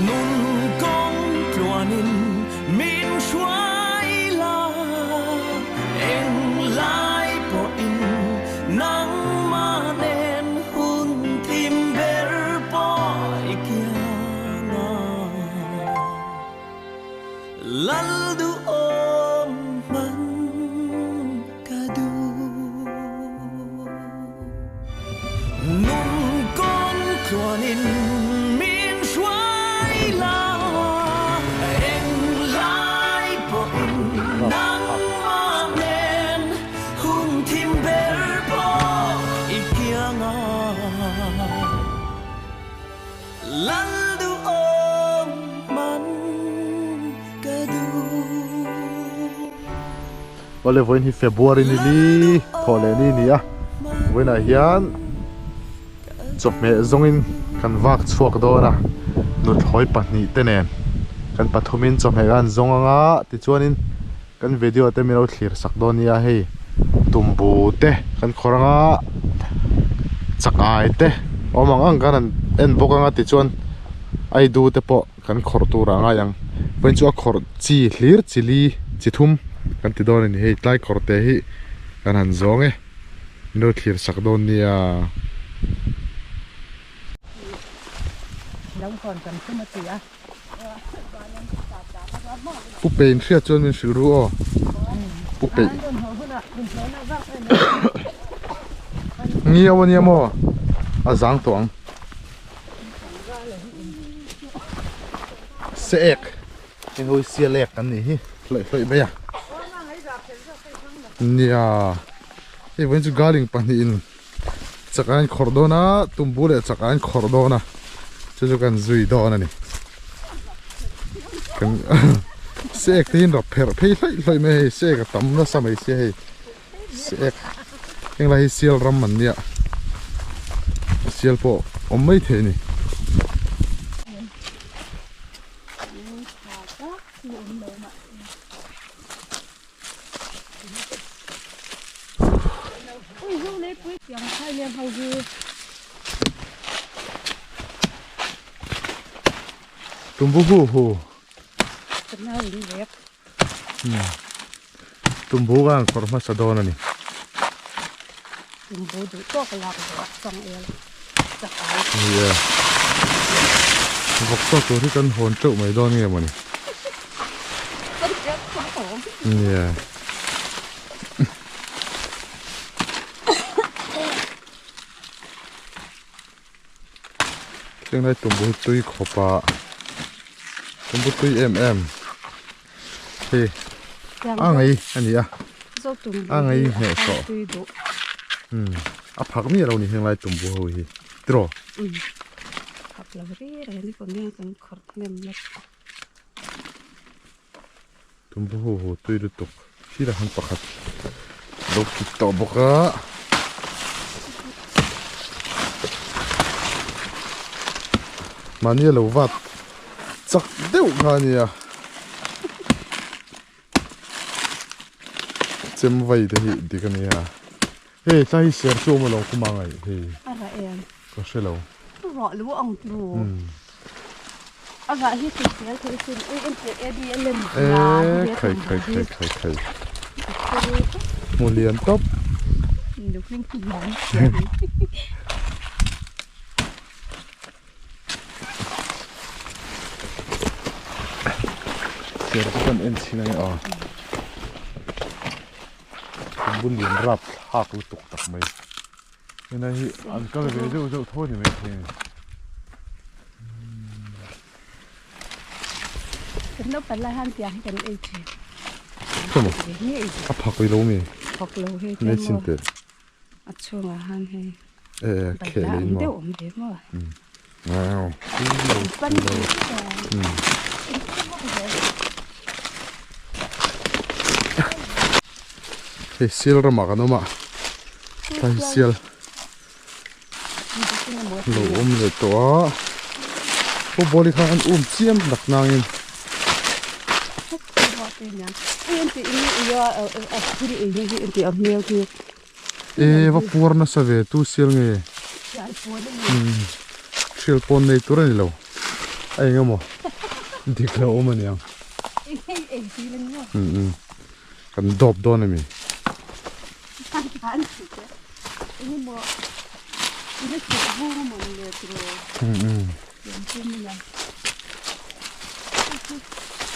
Nun kawng tluanin min hruai la, englai pawhin nangmah nen hun thim ber pawh i kiang a. Lal duhawm hman ka duh. Nun kawng tluanin min hruai la, englai pawhin nangmah nen hun thim ber pawh i kiang a. Lal duhawm hman ka duh. Awle vawiin hi February ni li thawh leh ni a ni a, vawiinah hian chawhmeh zawngin kan vak chhuak dawn a, nuthlawi pahnih te nen kan pathumin chawhmeh kan zawng anga tichuanin kan video te min lo thlir sak dawn nia hei tumbu te kan khawrh anga chakai te awm ang ang kan han en bawk anga tichuan aidu te pawh kan khawrh tur ah ngai ang vawiin chu a khawrh chi hlir chi li chi thum kan ti dawn a ni hei tlai khawrh te hi kan han zawng e min lo thlir sak dawn nia. Pu Pein hriat chuan min hrilh ru aw Pu Peih Ngiau ania maw a zang tawh ang Se ek heng ho hi sial ek an nih hi hlawih hlawih mai a nia hei vawiin chu garling pahnihin Chak a inkhawrh dawn a, tumbu leh chak a inkhawrh dawn a, chu chu kan zui dawn a ni. Kan sek te hi an rap pherh phei hlaih hlaih mai a hei, sek a tam nasa mai sia hei, sek heng lai hi sial ram an nia, sial pawh awm mai thei a ni. Tumbu hu hu Tumbu ka han khawrh hmasa dawn a ni. Tumbu duh tawk lak zawh chang el chak ai. Ni e. Vawk chaw tur hi kan hawn teuh mai dawn nge mawni. Ni e. Thenglai tumbu hi tui khawp a tumbu tui em em hei a ngei a ni a a ngei hneh sawh umm a phak miah lo ni henglai tumbu ho hi tiraw. Tumbu ho ho tui lutuk thil a han pakhat lo kit tawh bawk a. Mahni a lo vat chak deuh kha a nia. Chem vai te hi dik a nia. Hei tlai hi ser chu awm alawm khum a ngaih hei. A rah em? Ka hre lo. Rah lo ang tlu. A rah hi chu sel thei sin ui en teh e di a lem zia e khai khai khai khai khai. Hmu lian tawp. Nuhming hmu. Ser chu kan en chhin ange aw. Bul lian rap thlak lutuk tak mai. Hena hi an kal ve deuh deuh tho a ni maithei a ni. Kan naupang lai han tiang hi kan ei thin. Khaw maw? A phak lo mi? Phak lo hei Nei chin teh. A chhungah han hei. E e kheh leh in maw? Deuh awm ve maw? Wow. Pan lo. Hei sial ramah kan awm a tlai hi sial lo awm leh tawh a football hi khan an um chiam tak nangin e va puar nasa ve tu sial nge umm thial pawn nei tur a ni lo. A eng emaw dik lo awm aniang. Um kan dawp dawn ami.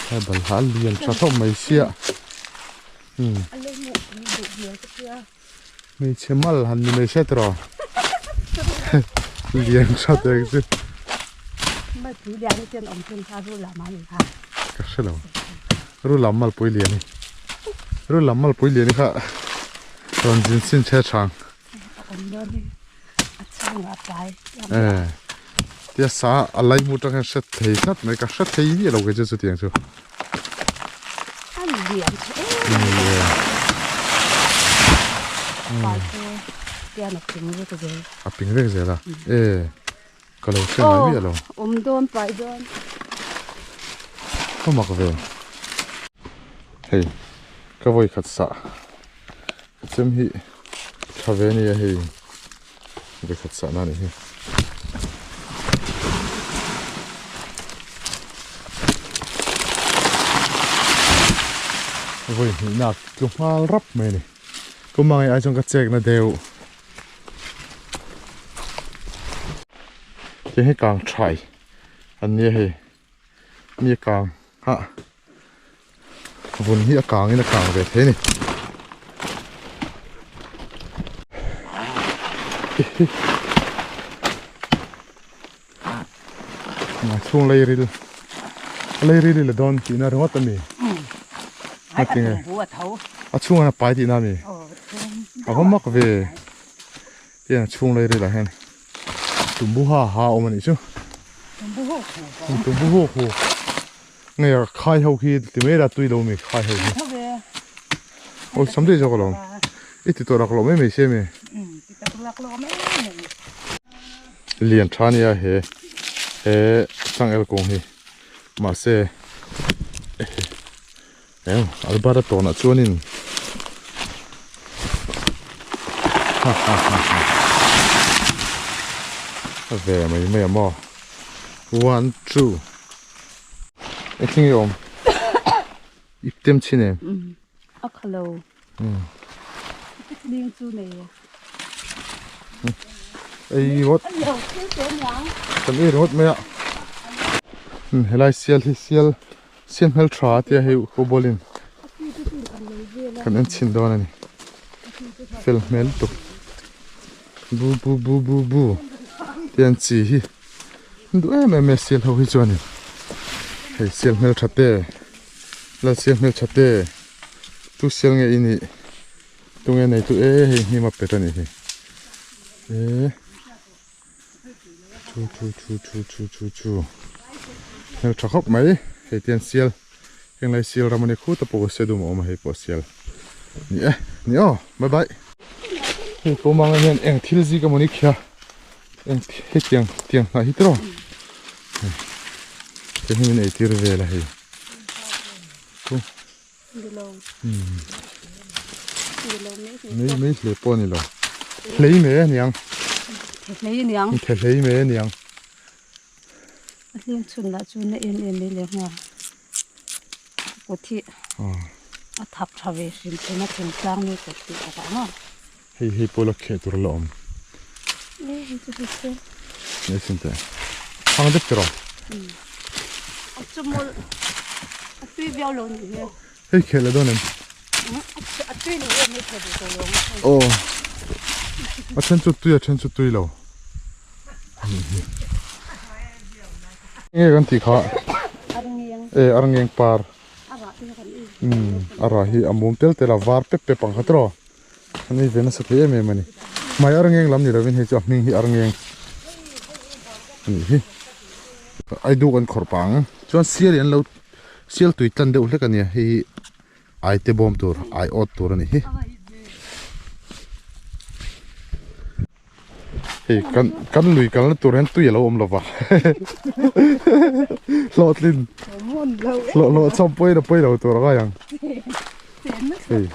Hei balhla a lian tha hlawm mai sia. Hmeichhe mal han ni mai hret rawh lian tha te chu ka hre lo ru lam malpui lian hi ru lam malpui lian hi kha rawn zin sin che chang eh tia sa a lai hmu tang hian hre thei tlat mai ka hre thei miah lo kei chu chutiang chu. A ping vek zel a e ka lo hre ngai miah lo awm dawn pai dawn ka mak ve hei ka vawi khat sah ka chem hi tha ve ania hei vawi khat sah na a nih hi. Vawi hnihna tlu nghal rap mai a ni kum ang ai chuan ka chek na deuh tiang hi kang thai an nia hei mi a kang a vun hi a kang in a kang ve thei a ni a chhung lei ril a lei ril i la dawn tihna ringawt a mi a tinge a chhungah hian a pai tihna a mi a va mak ve tiang a chhung lei ril ah hian tumbu ha ha a awm a nih chu tumbu hu hu nge a khai ho khi ti mai la tui lo mi khai ho hi aw sam daih zawk alawm i ti tawh rak loh mai mai sia mi lian tha ania he he changel kung hi mahse Eng Albert a tawnah chuanin ha ha ha ha a ve mai mai a maw one two engthing nge awm ip tem chhin em a khalo ning chu nei ei ringawt kan ei ringawt mai a helai sial hi sial Siam hmel tha tia hei football in kan en chhin dawn a ni fel hmel lutuk bu bu bu bu bu tia an chi hi an duh em em mai a sial ho hi chuanin hei sial hmel tha te lal sial hmel tha te tu sial nge i nih tunge nei tu e hei hnim a pet a nih hi e. Chu chu chu chu chu chu chu hmel tha khawp mai hei te hian sial heng lai sial ram a ni khut a pawh se dum a awm a hei pawh sial ni e ni aw bye bye hei pawh mang hian eng thil zik emaw ni khia eng hei tiang tiang hnah hi tiraw hei hi min eitir vel a hei chu Mei mei hle pawh a ni lo. Hlei mai a niang. Hlei a niang. The hlei mai a niang. A hlim chhun lah chu na em em mai leh nghal. Kut hi a thap tha ve hrim hrim a thingtlang mi kut tih takah maw. Hei hei pawh la kheh tur a la awm. E hei chu hei chu. Nei sin teh. Hang deuh tiraw? A chu mawlh. A tui viau lo nih hi. Hei kheh leh dawn em? A tui lo em hei kheh duh tawh lo ang. Aw. A then chu tui a then chu tui lo. Nge kan tih kha? Arngeng. E arngeng par. A rah te kan ei. A rah hi a mum tel tel a var pep pep ang kha tiraw? An ei ve nasa thei em em a ni. Hmai arngeng lam ni lovin hei chu a hming hi arngeng a nih hi. Aiduk an khawrh pah ang. Chuan sial hi an lo sial tui tlan deuh hlek a nia hei hi ai te bawm tur ai awt tur a nih hi. Hei kan kan lui kalna tur hian tui a lo awm lova hlawhtlin hlawh hlawh chawm pawhin a pawi lo tur a ngai ang hei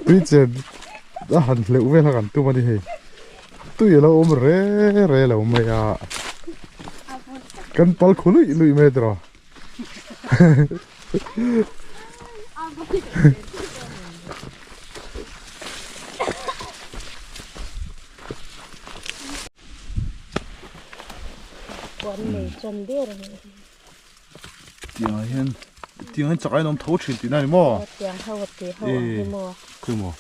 tui chen a han hleuh vel a kan tum a ni hei tui a lo awm re re lo mai a. Kan pal khu luih luih mai tiraw. Tiang hian tiang hian chak a inawm tho thin tihna a ni maw? Tiang ho a ti ho ang hi maw? Khawi maw?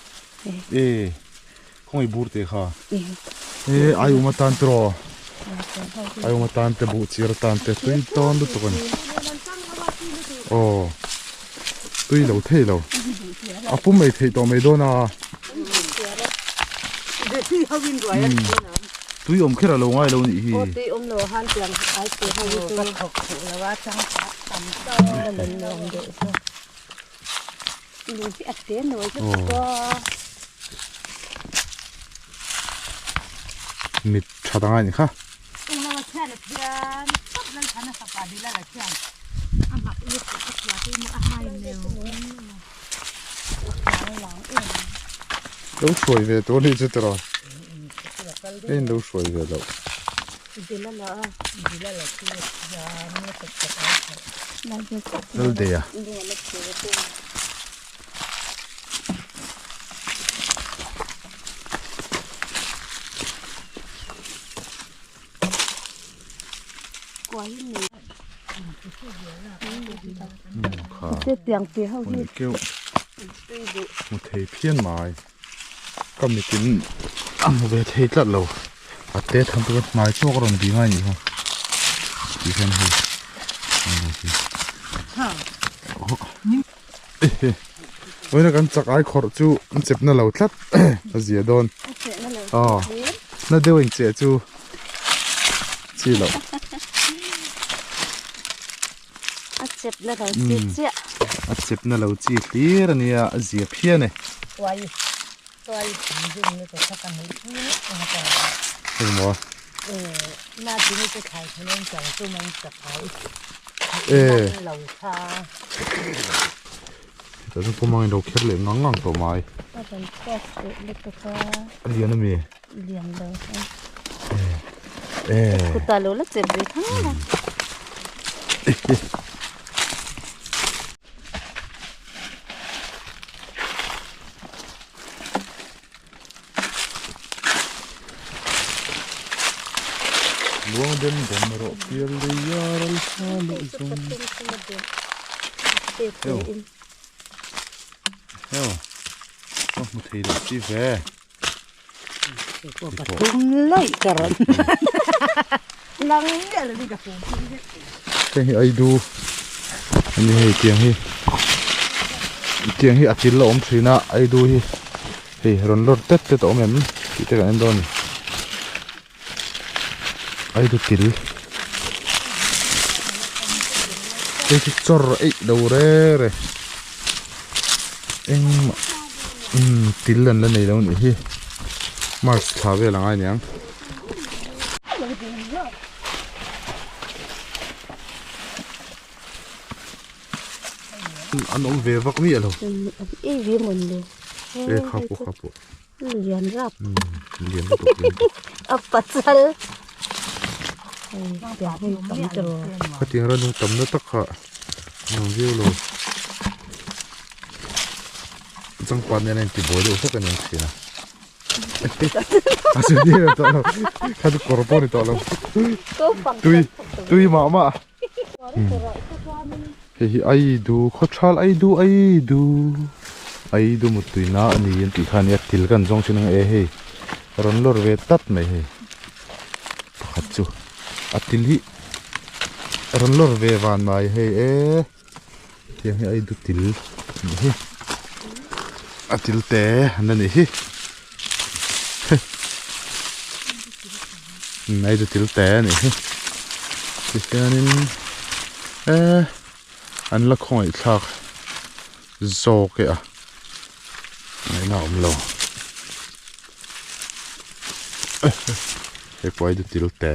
E khawngaih bur te kha e ai um atan te rawh ai um atan te buh chir atan te tui dawn lutuk a ni aw tui lo thei lo a pum ei theih tawh mai dawn a tui awm kher a lo ngai lo nih hi Mit tha ta ngai ni kha. Lo hruai ve tur a ni chu tiraw. Hei in lo hruai ve loh. Laldea. Hmu thei phian mai. Ka mitin a hmu ve thei tlat lo. A te tham chu ka hmai chhuak a rawn bih ngai nih kha. Tih hian hei an lo hi. Vawiin a kan chak ai khawrh chu an chep na lo tlat a zia dawn. Aw na deuh in cheh chu chi loh. A chep na lo chi chiah. A chep na lo chi hlir a nia a zia phian e. Engmaw? E. Hetah chuan pawm angin lo kher leh ngang ngang tawh mai. A lian ami? E. Luang dem dem rawh pial lei a ral hma luh zawng. Heo heo ka hmu thei lo chi ve. Heng hi aidu a ni hei tiang hi tiang hi a til a awm thin a aidu hi hei rawn lawr tet tet a awm em tih te kan en dawn a ni aidu til hei chu chawr eih lo re re engmah umm til an la nei lo a nih hi march thla vel a ngai aniang. An awm ve vak miah lo. E kha pawh kha pawh. Lian rap. Lian lutuk lian lutuk. A pachal. Hei tiang hun tam tawh. Khatiang ranung tam na tak kha nuam viau lo. Changpat nen a intibuai deuh hlek a ni ang thin a. A chu ni em tawh lo. Kha chu kawr pawh a ni tawh lo. Tui tui mah mah. Hei hi Aidu khawthal Aidu Aidu Aidu mutui na a ni an tih kha a nia til kan zawng thin ang e hei rawn lawr ve tlat mai hei pakhat chu a til hi rawn lawr ve van mai hei e tiang hi Aidu til a nih hi a til te an la nih hi Aidu til te a nih hi tihianin eee an la khawngaih thlak zawk e a ngaihna a awm lo hei pawh aidu til te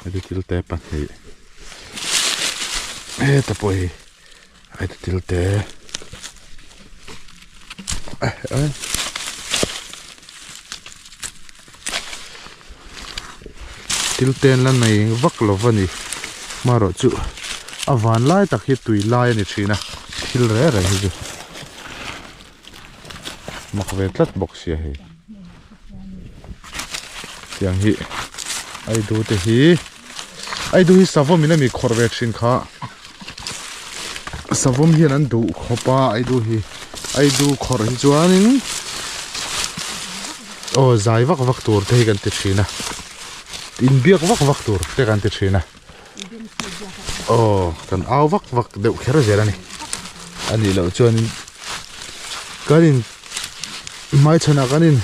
aidu til te pahnih heta pawh hi aidu til te Thil te an la nei vak lo va ni. Marawh chu a van lai tak hi tui lai a ni thin a, thil reng reng hi chu mak ve tlat bawk sia hei. Tiang hi aidu te hi aidu hi savawm in a mi khawrh ve thin kha savawm hian an duh khawp a aidu hi aidu khawrh hi chuanin aw zai vak vak tur te hi kan ti thin a inbiak vak vak tur te kan ti thin a aw kan au vak vak deuh kher zel a ni a nih loh chuanin kan in hmaichhanah kan in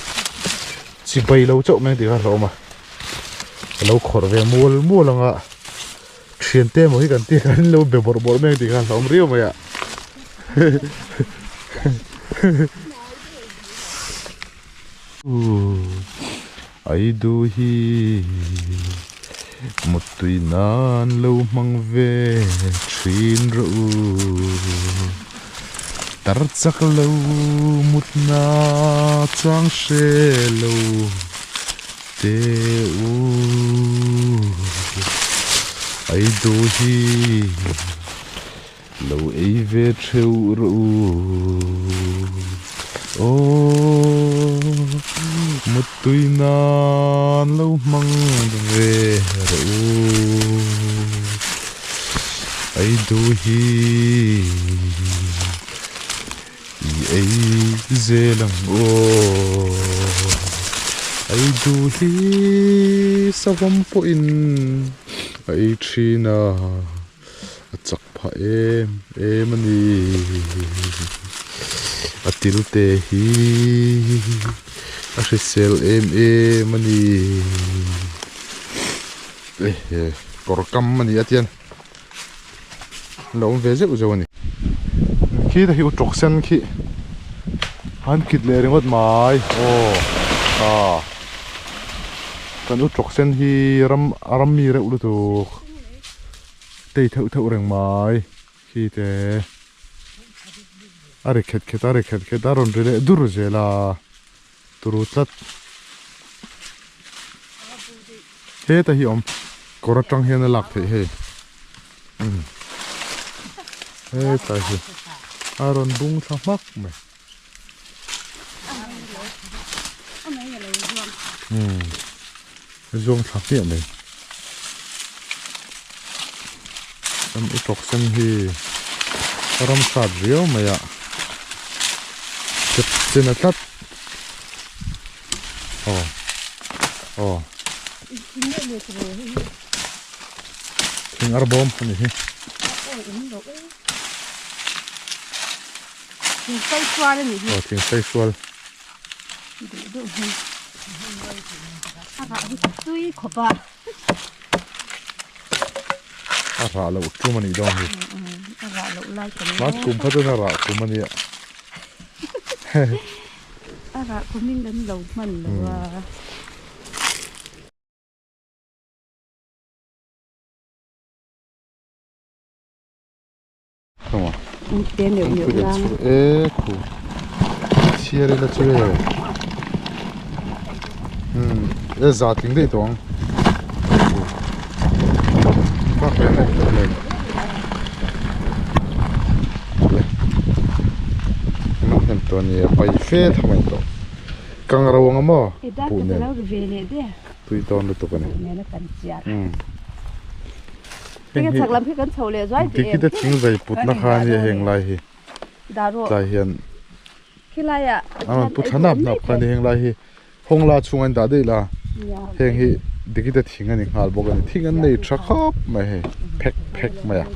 chibai lo chauh mai tih kha hlauhawm a a lo khawrh ve mual mual ang a thian te emaw hi kan tih khan lo be bawrh bawrh mai ang tih kha hlauhawm riau mai a Aidu hi muttui nan lo hmang ve thin rawh u. Tar chak lo mutna chang hre lo te u. Aidu hi Lo ei ve theuh rawh u Aw muttui nan lo hmang ve rawh u Ei duh hi i ei zel ang aw Ei duh hi savawm pawhin a ei thin a. A chak phah em em a ni. A til te hi a hrisel em em a ni. Ehe kawr kam a ni a tian lo awm ve zeuh zeuh a ni. Khi te hi u tawk sen khi an kit leh ringawt mai aw ah kan u tawk sen hi ram a ram mi reuh lutuk. Tei theuh theuh reng mai khi te a ri khet khet a ri khet khet a rawn ri leh dur zel a turu tlat heta hi awm kawr atang hian a lak theih hei umm heta hi a rawn bung thla hmak mai umm Zuang thla hmiah mai. Kan u tawk sen hi ram hrat riau mai a chep chen a tlat. Aw aw thing ar bawm a ni hi. Thing sai sual a ni hi. Aw thing sai sual. Duh duh hi a rah hi tui khawp a. A rah loh tum a nih dawn hi. A rah loh lai kan Hman kum kha chuan a rah kum a nia. A rah kumin kan lo hman lo a. E khu chhiar ila chu e umm e za tling daih tawh ang bak leh hlek hlek leh man hnem tawh a ni a pai fe tham a ni tawh kang ro ang maw buh nen tui dawn lutuk a ni umm. Tinge chhak lam khi kan chho leh zuai tih em? Dikite thing zai putna kha a nia heng lai hi. Tlai hian a rawn pu thla nap nap kha a ni heng lai hi. Hawng la chhung a in dah daih la. Heng hi dikite thing a ni nghal bawk a ni. Thing an nei tha khawp mai hei phek phek mai a.